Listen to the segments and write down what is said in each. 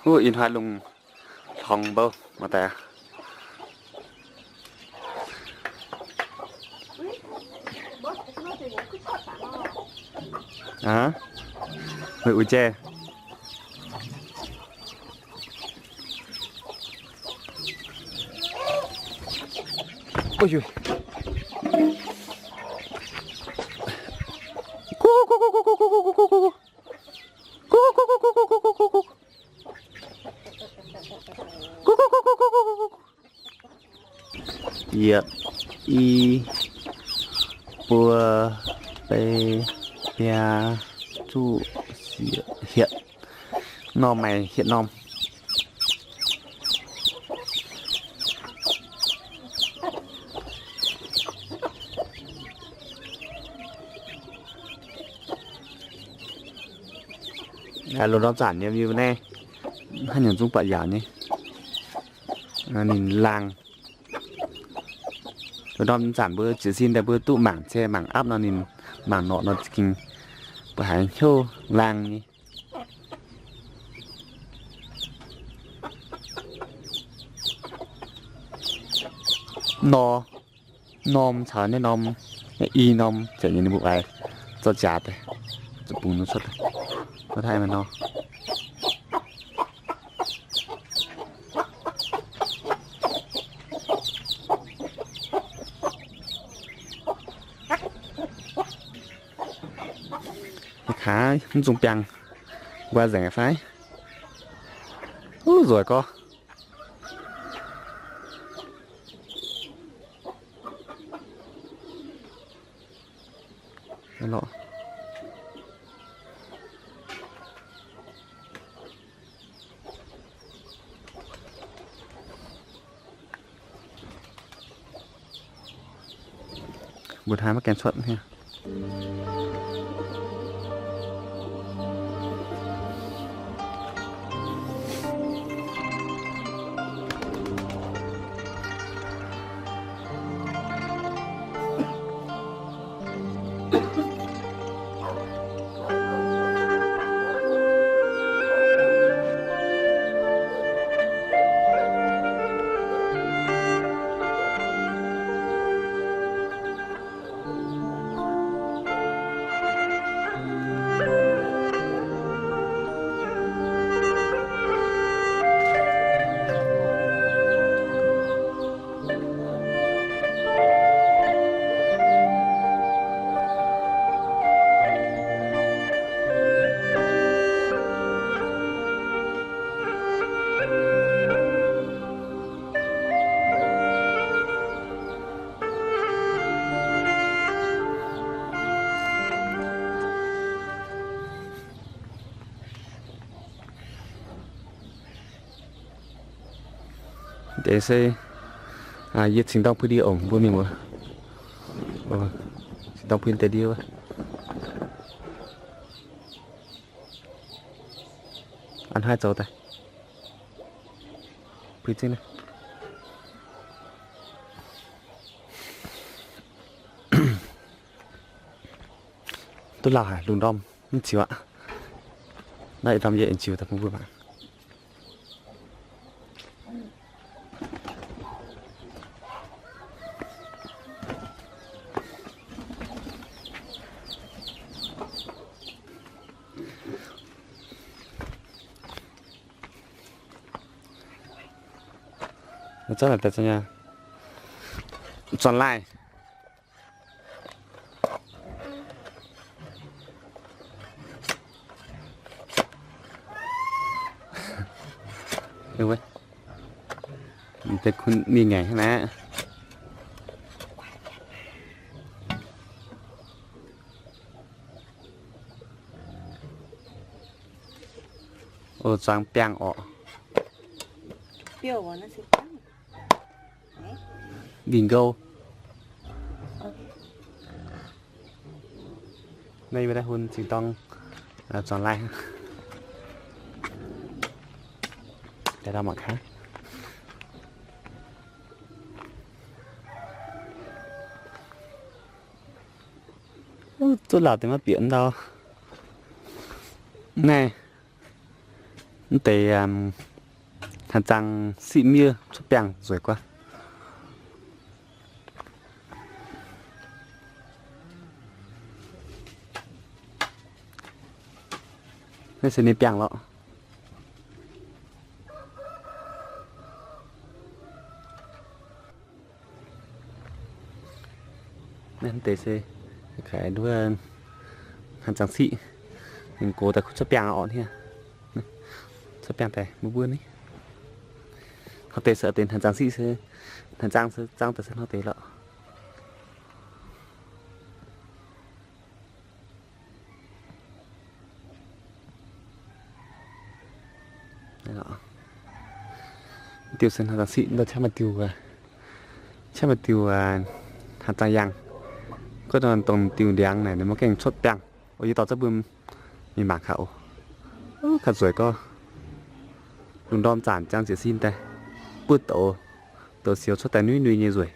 Wuov ih hnoi lungh hlongx mbouv mangc daaih. Aa, meih uix jai. Ui, ui. Yietc, i, buo, bei, biaa, zuqc, sieqv, hietc. Norm maaih hietc norm. Lungh ndorm zanc nyei naaiv, haaix nyungc zungv buatc yaauc nyei. Ninh laangh. Lungh ndorm zanc mbuo jiez sin daaih mbuo duqv mangc se mangc apv nor, ninh mangc norqc nor za'gengh mbuo haiz hnyouv laangh nyei. Nor, norm caux naaiv norm, naaiv i norm ziouc nyei ninh mbuo oix zorqv jaax daaih, zuqc bungx nor cuotv daaih, maiv haih maaih nor. Kaav mv zungh biangh, nquaah nzengc fai? Uv, nzoih gorx. Mbuo hnamv maiv gaengh cuotv hniev. Deix se yie cingx dorng puix ndie ongc mbuo mienh muoz. Cingx dorng puix deix ndie wuov. An haaix zoux daaih? Puix zingh naaiv. Duqv lauh haic, lungh ndorm mv ziux aqv. Naaiv ih ndorm yie aengx ziux daaih bun mbuo mangc. Zorqv laaih, zorqv laaih. Deix kunv mingh ngaengc hnangv naaiv. O, zuangx biangh orqc. Winh nqou. Naaiv yie mbuo naaiv hun cingx dorng zuangx laih. Daaih mangc gaax. Duqv lauh deix maiv bieqc ndau. Naaiv Mv deix hnaangx zaang siqv miev cuotv biangh nzueic guaav. Naaiv se ninh biangh lorqc. Naaiv deix se kaaix nduov hnaangx zaang siqv, ninh gox daaih kuv cuotv biangh orqc hniev. Cuotv biangh daaih mbuo mbuo ni. Hnangv deix se deix hnaangx zaang siqv se, hnaangx zaang se zaang daaih se hnangv deix lorqc. Diuh se hnaangx zaang siqv, ndau qaqv maaih diuh, qaqv maaih diuh hnaangx zaang yaangh. Gorngv dongh diuh ndiangx naaic ninh maiv gaengh cuotv biangh. O, yie dorh zunv mbuo mingh mangc gaax oc. Gauh nzueic gorngv. Lungh ndorm zanc jangx jiez sin daaih, buov douz, douz sioux cuotv daaih nuiv nuiv nyei nzueic.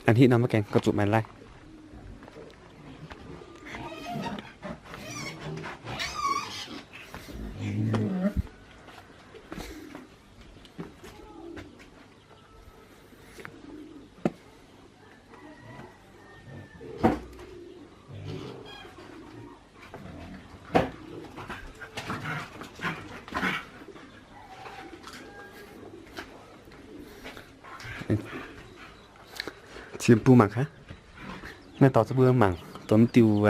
A'hneiv nor maiv gaengh, gauh zuqc maaih lai. Cien bung mangc gaax. Naaiv dorh zunv mbuo mangc dongh mv diuh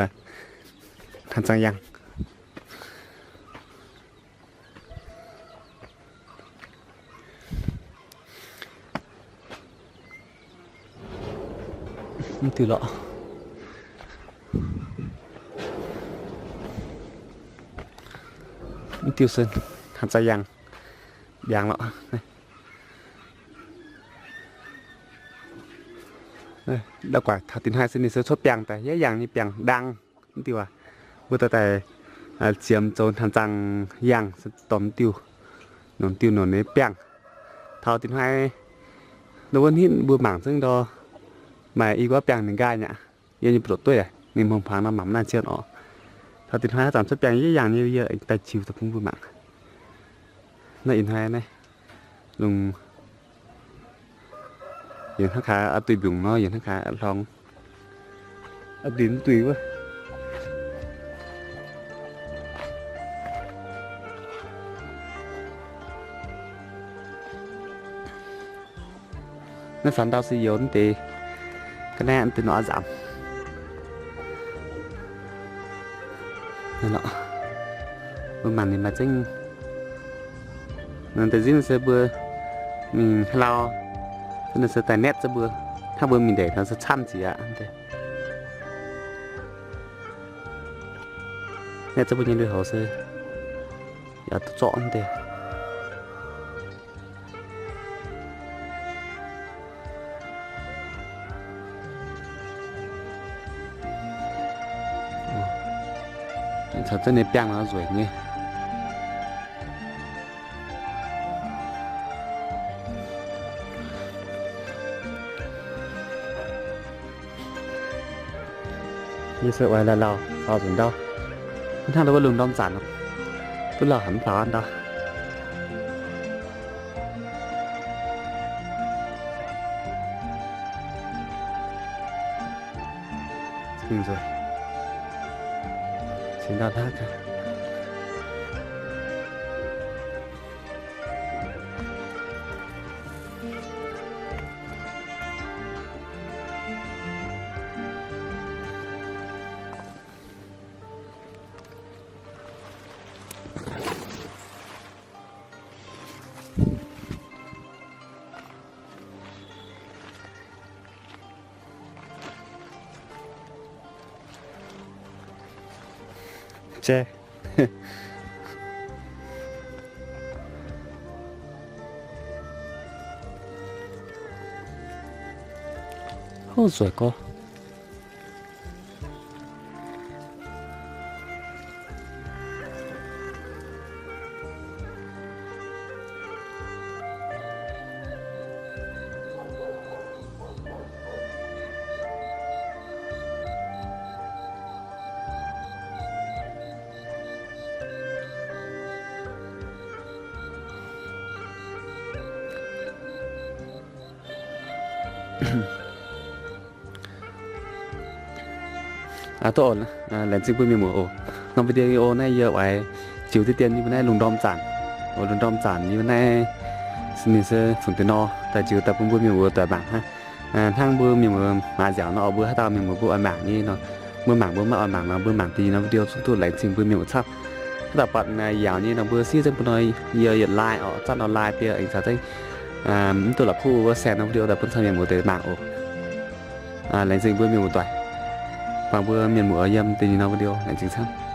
hnaangx zaang yaangh. Mv diuh lorqc. Mv diuh se hnaangx zaang yaangh, mbiaangx lorqc. Ndau guaix taux dinh hnoi se ninh se cuotv biangh daaih, yaac yangh nyei biangh ndaang. Mv diuh aac, mbuo dorh daaih ziemx zoux hnaangx zaang yaangh se dorh mv diuh, nongc diuh nongc nyei biangh. Taux dinh hnoi, ndau wuov hnitv mbuo mangc zengv ndau, maaih i guaav biangh ninh nqaai nyei aqv. Yie nyei mbu'ndongx dueiv aac, ninh hmuangx hmuangx nor mangc mv nangc zien orqc. Taux dinh hnoi haaix zanc cuotv biangh yaac yangh nyei, yie daaih ziux daaih bun mbuo mangc. Naaiv ih hnoi naaiv lungh, yie hnangv gaax a'duih mbiungc nor, yie hnangv gaax hlorngx a'duih mv duih wuov. Naaiv faaux ndau se youz mv deix, ga'naaiv deix nor a'nzaamz. Mbuo mangc ninh maaih zengv. Deix nzunc se mbuo mingh haaix lauh, se daaih naetv zunv mbuo, hnangv mbuo mingh ndeic nor se camv jiex aqv. Naetv zunv mbuo nyei lui-houx se yaac duqv zorqv mv deix. Caux zengv nyei biangh nor nzueic nyei. Yie se oix laaix lauh faaux nzunc ndau. Hnangv ndau wuov lungh ndorm zanc, duqv lauh haic mv faaux ndau. Jai. Hov, nzueic gorx. Aa, duqv oc. Laengz zingh mbuo mienh muoz oc. Norm video naaiv yie oix ziux diqv dien yie mbuo naaiv lungh ndorm zanc. Oc, lungh ndorm zanc yie mbuo naaiv ninh se fungc deix nor daaih ziux daaih bun mbuo mienh muoz doic mangc hnangv. Hnangv mbuo mienh muoz maaih nziaauc nor, mbuo haaix dauh mienh muoz mbuo oix mangc nyei nor, mbuo mangc, mbuo maiv oix mangc nor, mbuo mangc deix norm video zungv duqv laengz zingh mbuo mienh muoz camv. Haaix dauh buatc yaauc nyei nor, mbuo siev zengv bun nor yie yietc like oc, zatv nor like bie, ih zanc zengv mv duqv la'kuqv wuov share norm video daaih bun camv mienh muoz deix mangc oc. Laengz zingh mbuo mienh muoz doic. Buangh mbuo mienh muoz yiem deix ninh norm video laengz zingh camv.